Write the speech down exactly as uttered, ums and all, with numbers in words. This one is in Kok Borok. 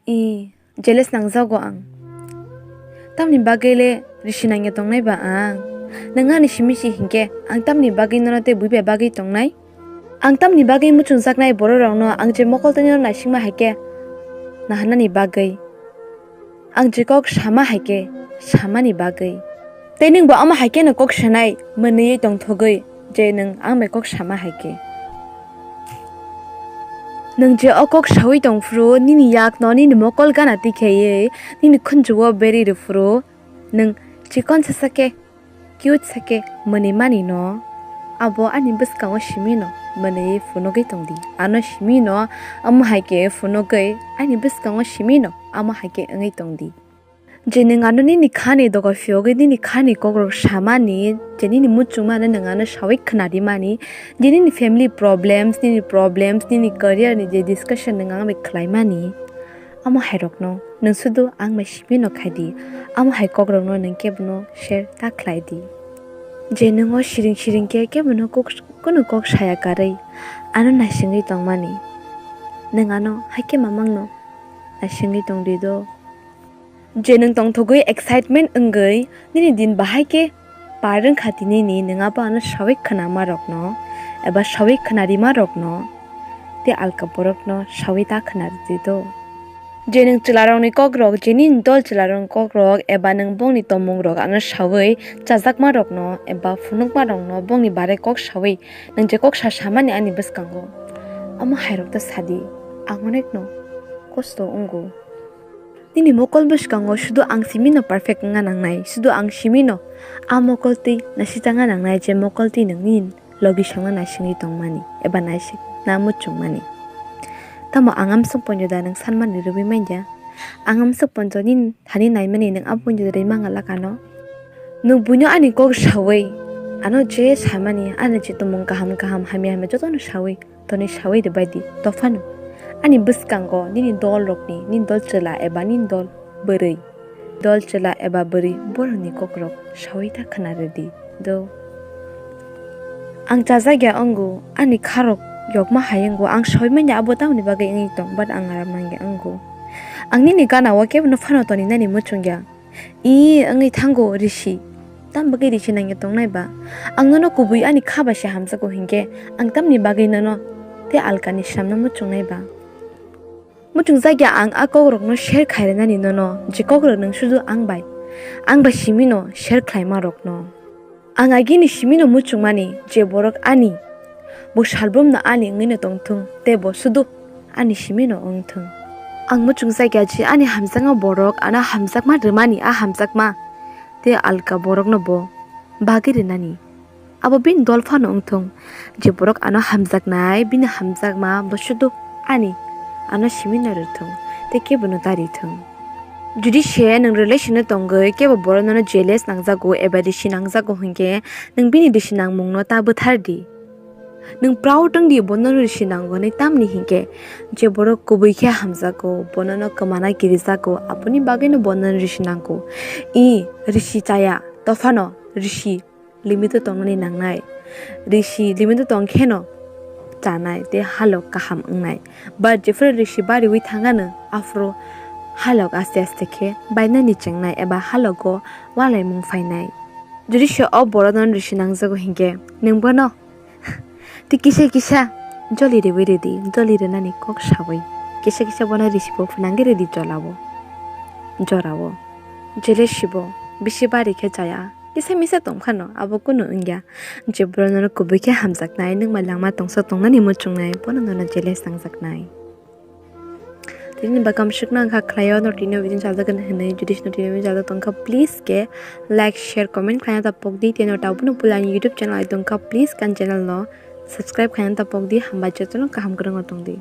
I, jealous nangjago ang. Tamni bagwi le risi nangya tongnai ba ang? Nwng ani simi si hinkhe ang tamni bagwi nono tei bui bai bagwi tongnai? Ang tamni bagwi muchungjaknai bororokno ang je mokol twi nono naisingma hai khe naharnani bagwi. Ang je kok sama hai khe samani bagwi. Tei nwng bo omo hai kheno kok sanai mwnwi tongthogwi je nwng ang bai kok sama hai khe. Nwng je o kok saui tong phuru nini yakno nini mokol gana twi khaiwi nini khunjugo beri rw phuru nwng chikon sasa khe cute sa khe mwnwi mani no, abo ani bwskango simi no mwnwi phunugwi tong di. Ano simi no omo hai khe phunugwi ani bwskango simi no omo hai khe wngwi tong di. Je nwng ano nini khani doga phiyogwi nini khani kokrok samani, je nini muchungmano nwng ano saui khna rimani, je nini family problems, nini problems, nini career ni je discussion nwng ang bai khlaimani, amo hai rokno nwng sudu ang bai simi no khai di, amo hai kokrokno nwng kebono share ta khlai di. Je nwng o siring siring khe kebono kok, kunu kok saya karwi ano naisingwi tongmani, nwng ano hai khe mamang no naisingwi tong di do. Je nwng tongthogwi excitement wngwi nini din bahai khe par wngkha tinini nwng abo ano saui khnama rokno eba saui khna rima rokno tei alka borokno saui ta khna rwdi do. Je nwng chwlarokni kokrok, je nini dol chwlarokni kokrok eba nwng bongni tongmungrok ano saui chajakma rokno eba phunukma rokno bongni barai kok saui nwng je kok sa samani ani bwskango, omo hai rok ta sadi, ang onekno kosto wngo. Nini mokol bwskango sudu ang simi no perfect wngna nangnai, sudu ang simi no a mokol twi nasijakna nangnai je mokol twi nwng nini logi songna naisingwi tongmani eba naisingna muchungmani. Tamo ang amswk ponjo da nwng sanmani rwui manya? Ang amswk ponjo nini thani naimani nwng a ponjo da rwui mangala kano? Nwng buino ani kok saui ano je samani, ani je tongmung kaham kaham, hamya hamya jotono saui. Toni saui rwbai di, tophano. Ani bwskango nini dol rokni, nini dol chwla eba nini dol bwrwi, dol chwla eba bwrwi borokni kokrok saui ta khna rwdi do. Ang chajak ya wngo, ani kharok yokma hai wngo, ang saui manya abo tamoni bagwi wngwi tong, but ang aram nang ya wngo. Ang nini gana o kebono phano toni nani muchung ya. I wngwi thango risi. Tam bagwi risi nangya tongnai ba? Ang nono kubui ani kha bai se hamjago hinkhe ang tamni bagwi nono tei alkani swnamno muchungnai ba? Muchungjak ya ang a kokrokno share khairwnani nono, je kokrok nwng sudu ang bai, ang bai simi no share khlaima rokno. Ang agini simi no muchungmani je borok ani, bo salbrumno ani wngwi no tongthung tei bo sudu ani simi no wngthung. Ang muchungjak ya je ani hamjakma borok ano hamjakma rwmani a hamjakma tei alka borokno bo bagwi rwnani. Abo bini dol phano wngthung, je borok ano hamjaknai bini hamjakma bo sudu ani ano simi no rwthung tei kebono ta rithung. Jodi se nwng relation o tongwi kebo borok nono jealous nangjago eba risi nangjago hinkhe nwng bini risi nangmungno ta bwthar di. Nwng proud wng di, bono risi nango hinwi, tamni hinkhe je borok kubui khe hamjago, bonono kwmana kirijago, aboni bagwino bono risi nango. I risi chaya, tophano risi limit o tongnani nangnai. Risi limit o tong kheno chanai tei halok kaham wngnai. But jephru risi bariwi thangano, aphuru halok aste aste khe bainani chengnai eba halogo walaimung phainai. Jodi se o borokno risi nangjago hinkhe, nwng bono tei kisa kisa joli riwi ridi, joli rinani kok saui. Kisa kisa bono risibo phwnangwi ridi jolao, jorao. Jealous sibo bisi bari khe chaya. Kisa misa tongphano abo kunu wngya. Je borok nono kubui khe hamjaknai, nwng bai langma tongsa tongnani muchungnai, bono nono jealous nangjaknai. Tini ba kamswkno ang kha khlaio, no tini video chajak hinwi, jodi no tini video chajak tongkha, please khe like, share, comment khlaina tapok di, tei no tabukno puila ani YouTube channel ai tongkha, please kan channel no subscribe khlaina tapok di, hambai jotono kaham kwrwngno tong di.